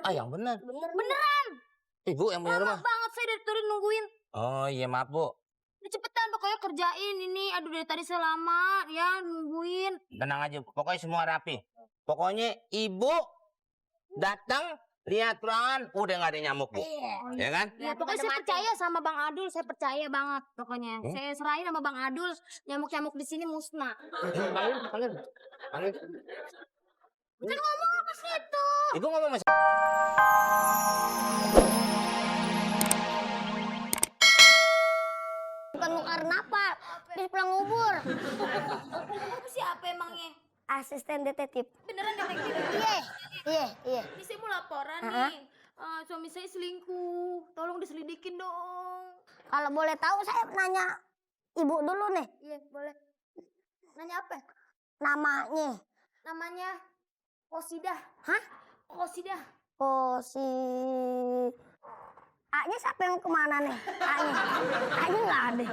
Yang bener. Beneran. Ibu yang punya rumah. Lama banget saya dari tadi nungguin. Oh iya maaf Bu. Udah cepetan pokoknya kerjain ini. Aduh dari tadi saya lama ya nungguin. Tenang aja, pokoknya semua rapi. Pokoknya ibu datang lihat ruangan udah nggak ada nyamuk Bu. Ya kan? Ya pokoknya saya percaya sama Bang Adul. Saya percaya banget pokoknya. Saya serahin sama Bang Adul. Nyamuk-nyamuk di sini musnah. Panggil. Kan ngomong apa sih itu? Ibu ngomong mas. Bukan karena apa? Habis pulang ngubur. Apa sih apa emangnya? Asisten detektif. Beneran detektif? Iya. Ini saya mau laporan nih. Suami saya selingkuh. Tolong diselidikin dong. Kalau boleh tahu saya nanya ibu dulu nih. Iya boleh. Nanya apa? Namanya. Namanya Kosidah. Hah? Kosidah. Oh si A-nya siapa yang kemana nih? A-nya nggak ada.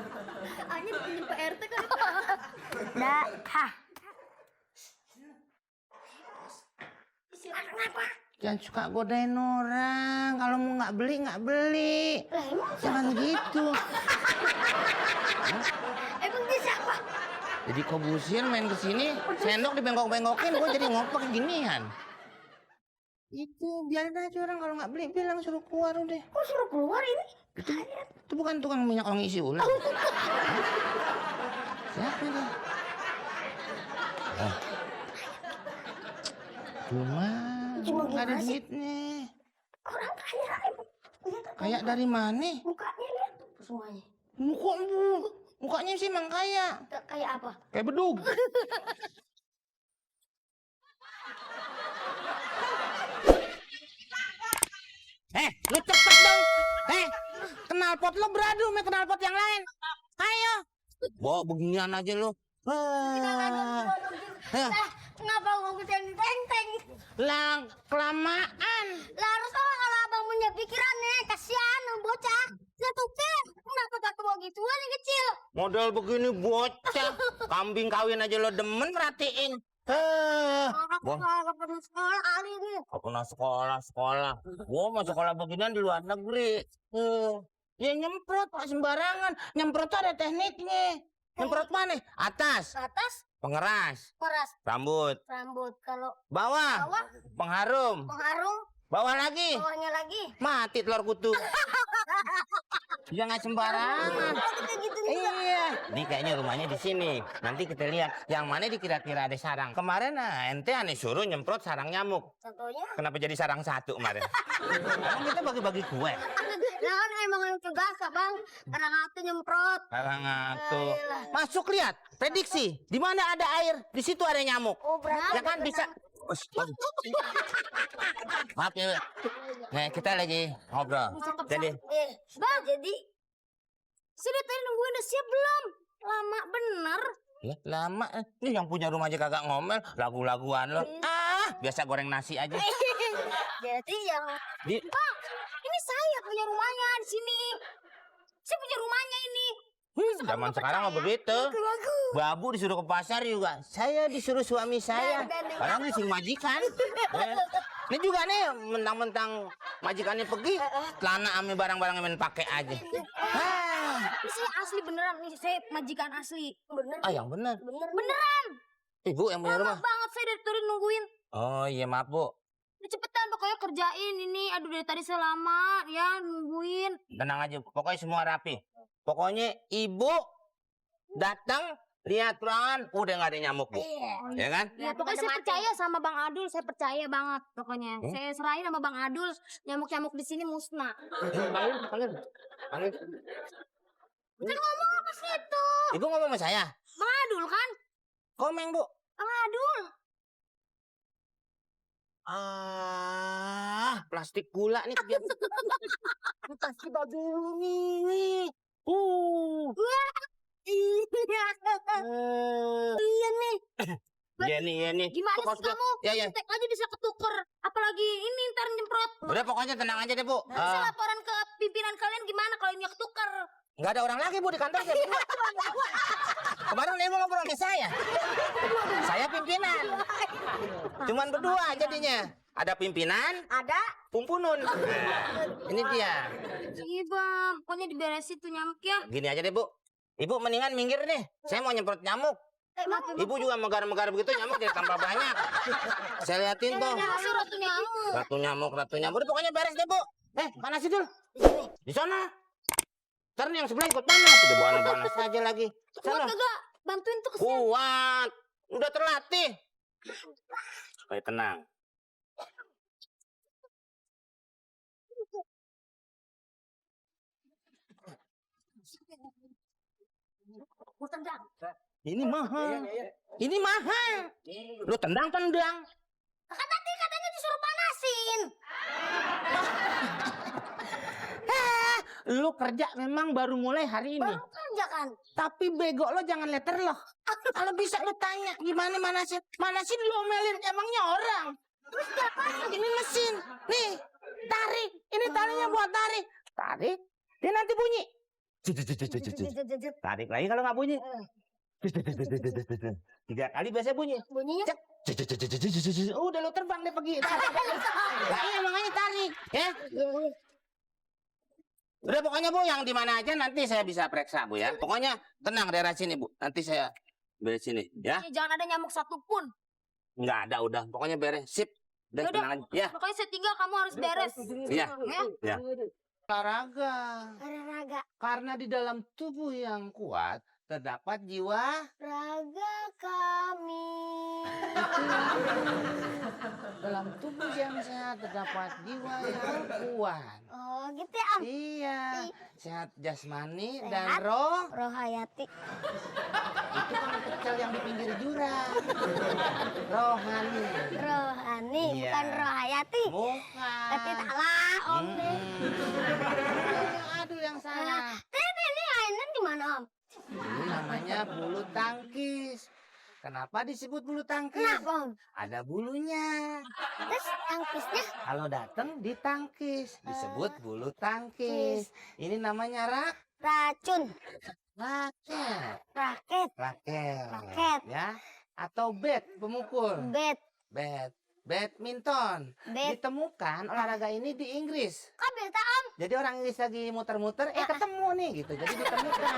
Hanya dipinjam PRT kan? Hah? Kenapa? Jangan suka godain orang. Kalau mau nggak beli. Jangan gitu. Emang dia siapa? Jadi kau busir main kesini, sendok dibengkok-bengkokin, gue jadi ngopak ginian. Itu biarin aja orang kalau nggak beli bilang suruh keluar udah. Kok suruh keluar ini? Itu bukan tukang minyak wangi isi ulang. Siapa dia? Cuma nggak ada duitnya. Orang kaya. Kayak dari mana? Mukanya lihat semuanya. Mukanya sih emang kaya. Kayak apa? Kayak bedug. Lu cepet dong. Knalpot lo beradu sama knalpot yang lain. Ayo. Bawa beginian aja lo. Kenapa ngomong teng-teng? Lang, kelamaan. Lah harus tahu kalau abang punya pikiran nih, kasihan bocah. Setupir, kenapa tak bawa gituan yang kecil? Model begini bocah. Kambing kawin aja lo demen merhatiin. Nggak pernah sekolah kali ini. Gak pernah sekolah. Gua mau sekolah beginian di luar negeri. Ya nyemprot Pak sembarangan. Nyemprot tuh ada tekniknya. Nyemprot mana? Atas. Atas, Pengeras. peras, Rambut. kalau Bawah. bawah, Pengharum. pengharum, Bawah lagi. bawahnya lagi. Mati telur kutu. Jangan sembarangan. Kayak gitu Iya. Ini kayaknya rumahnya di sini. Nanti kita lihat yang mana dikira-kira ada sarang. Kemarin ente aneh suruh nyemprot sarang nyamuk. contohnya. Kenapa jadi sarang satu kemarin? Emang kita bagi-bagi kue. Nah, kan emang yang tugas bang, orang itu nyemprot. Sarang satu. Masuk lihat. Prediksi. Di mana ada air, di situ ada nyamuk. Oh berarti. Ya kan bisa. Maaf ya. Nah, kita lagi ngobrol. Jadi, Bang, jadi Saya dari tadi nungguin udah siap belum? Lama bener. ya lama. Ini yang punya rumah aja kagak ngomel, lagu-laguan lo. Biasa goreng nasi aja. jadi yang Bang, ini saya punya rumahnya di sini. Saya punya rumahnya ini. Zaman sekarang mah begitu. Babu disuruh ke pasar juga. Saya disuruh suami saya. Kadang dising majikan. Ini juga nih mentang-mentang majikannya pergi, celana ame barang-barang yang main pakai aja. Ini saya asli beneran nih, saya majikan asli. Bener. Yang bener. Beneran. Ibu yang punya Lama rumah. banget saya dari tadi nungguin. Oh iya maaf Bu. Udah cepetan pokoknya kerjain ini. Aduh dari tadi saya lama ya nungguin. Tenang aja, pokoknya semua rapi. Pokoknya ibu datang lihat ruangan udah nggak ada nyamuk Bu. Ya kan? Ya pokoknya saya percaya sama Bang Adul, saya percaya banget pokoknya. Saya serahin sama Bang Adul, nyamuk-nyamuk di sini musnah. Panggil. Kan ngomong apa sih itu? Ibu ngomong sama saya. Bang Adul kan? Komeng Bu. Bang Adul. Plastik gula nih kebiasaan. Ini pasti baju nih. Iya nih. Iya nih. Gimana Kok sih kamu? Ya. Tek aja bisa ketuker. Apalagi ini ntar nyemprot. Udah pokoknya tenang aja deh Bu. Saya laporan ke pimpinan kalian gimana kalau ini ketuker. Nggak ada orang lagi Bu di kantor saya. Kemarin dia mau ngobrol ke saya. Saya pimpinan. Cuman berdua jadinya. Ada pimpinan, Ada. pumpunun. Nah, ini dia. Iya bang, pokoknya diberesin tuh nyamuknya. Gini aja deh, Bu. Ibu mendingan minggir deh. Saya mau nyemprot nyamuk. Kenapa bang? Ibu juga megar-megar begitu nyamuk jadi tambah banyak. Saya liatin tuh. Masih ratu nyamuk. Ratu nyamuk. Udah pokoknya beres deh, Bu. Mana sih, Dul? Di sana. Ntar nih yang sebelah ikut panas. Udah panas aja lagi. Kuat Sana. kagak? Bantuin tuh kesian. Kuat. Udah terlatih. Supaya tenang. Gua tendang. Ini mahal. Ini mahal. Lu tendang. Kan tadi katanya disuruh panasin. Lu kerja memang baru mulai hari ini. Baru kerja kan. Tapi bego lo jangan letter lo. Kalau bisa lu tanya gimana manasin. Manasin lu omelin emangnya orang. Terus diapain? Ini mesin. Nih, tarik. Ini talinya buat tarik. Tarik. Dia nanti bunyi. Tarik lagi kalau nggak bunyi. 3 kali biasa bunyi. Bunyinya? Udah lo terbang deh pergi. Nah, iya makanya tarik. Ya. Udah pokoknya Bu yang di mana aja nanti saya bisa periksa Bu ya. Pokoknya tenang daerah sini Bu. Nanti saya beres sini ya. Jangan ada nyamuk satupun. Nggak ada udah. Pokoknya beres. Sip. Udah Yaudah. tenang aja. Ya. Makanya saya tinggal kamu harus beres. Iya. Ya? Ya. Olahraga. Olahraga. Karena di dalam tubuh yang kuat terdapat jiwa. Raga kami. Dalam tubuh yang sehat terdapat jiwa yang kuat. Oh gitu ya Om. Iya. Sehat jasmani Sehat. dan roh. Rohayati. Itu kan kecil yang di pinggir jurang. Rohani. Rohani Iya. bukan rohayati. Bukan. Tapi salah Om. Aduh yang salah. Tapi ini mainan di mana Om? Ini namanya bulu tangkis. Kenapa disebut bulu tangkis? Kenapa Om? Ada bulunya. Terus tangkisnya Kalau datang ditangkis, disebut bulu tangkis. Ini namanya racun. raket. Raket. Raket. Raket. Ya. Atau bat, pemukul. Bet. Badminton. Bet. Ditemukan olahraga ini di Inggris. Kok beta Om? Jadi orang Inggris lagi muter-muter, ketemu nih gitu. Jadi ditemukan,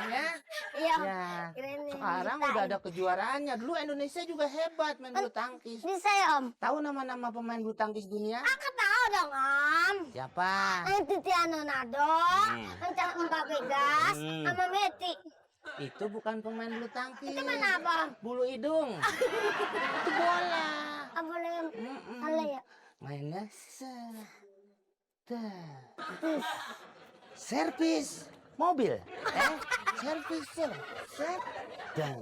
ya. Iya Om. Ya. Keren nih, Sekarang bisa. udah ada kejuaraannya. Dulu Indonesia juga hebat main bulu tangkis. Bisa ya Om? Tahu nama-nama pemain bulu tangkis dunia? Aku tahu dong Om. Siapa? Cristiano Ronaldo, Mbappe Gas, Hmm. sama Messi. Itu bukan pemain bulu tangkis. Itu mana apa? Bulu hidung. Itu bola. Apa boleh Mm-mm. salah ya? Mainnya servis mobil. Servis dan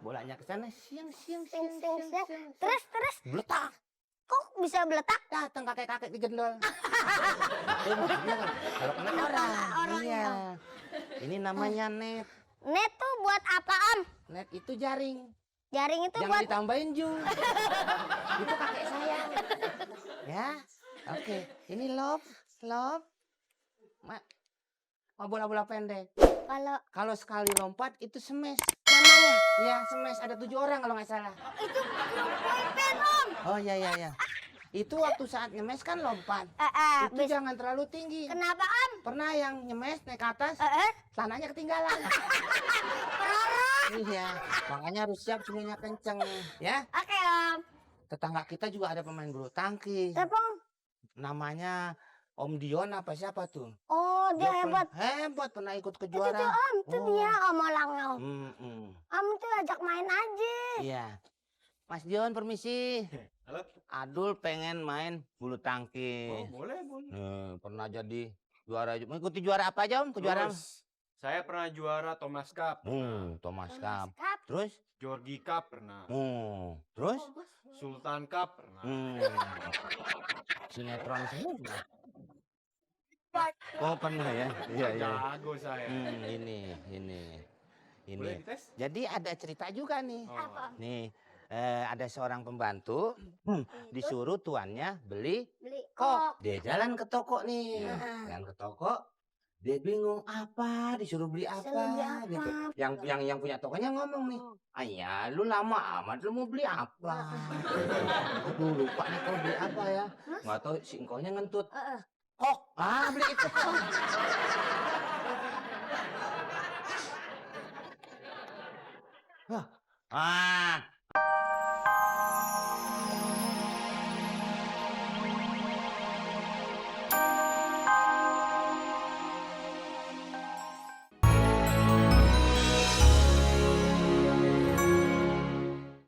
bolanya ke sana siang. Terus Beletak. kok bisa beletak? Datang kakek-kakek digendol. Itu maksudnya kan, kalau kena orang. orang Iya. Ini namanya net. Net tuh buat apa Om? Net itu jaring. Jaring itu Jangan buat ditambahin Ju. Itu kakek saya. Ya. Oke. Ini love. Mau bola-bola pendek. kalau Kalau sekali lompat itu smash. namanya Ya, smash ada 7 orang kalau nggak salah. itu boyfriend Om. Oh ya. Itu waktu saat nyemes kan lompat. Itu jangan terlalu tinggi. Kenapa Om? Pernah yang nyemes naik ke atas, tanahnya ketinggalan. Iya, makanya harus siap semuanya kenceng. Ya, Oke Om. tetangga kita juga ada pemain bulu tangkis. Siapa Om? Namanya Om Dion apa siapa tuh? Oh dia hebat. Hebat, pernah ikut Itu tuh kejuaraan. Om, itu Oh. dia Om orangnya Om. Mm-mm. Om tuh ajak main aja. Iya. Mas Dion permisi. Halo. Adul pengen main bulu tangkis. Boleh. Pernah jadi juara. Mengikuti juara apa aja Om? Kejuaraan? Terus, saya pernah juara Thomas Cup, Thomas Cup. Cup. Terus? Georgie Cup pernah, Terus? Sultan Cup pernah. Sinetron semua. Oh pernah ya? Iya. Jago saya. Ini. Boleh dites? Jadi ada cerita juga nih. Oh. Nih, ada seorang pembantu disuruh tuannya beli Beli kok. kok. Dia jalan ke toko nih. Heeh. Jalan ke toko, Dia bingung apa, disuruh beli apa, gitu. Yang punya tokonya ngomong nih, ayah lu lama amat lu mau beli apa? Aduh lupa nih kau beli apa ya? Nggak tahu si engkonya ngentut. Kok, beli itu. Hah,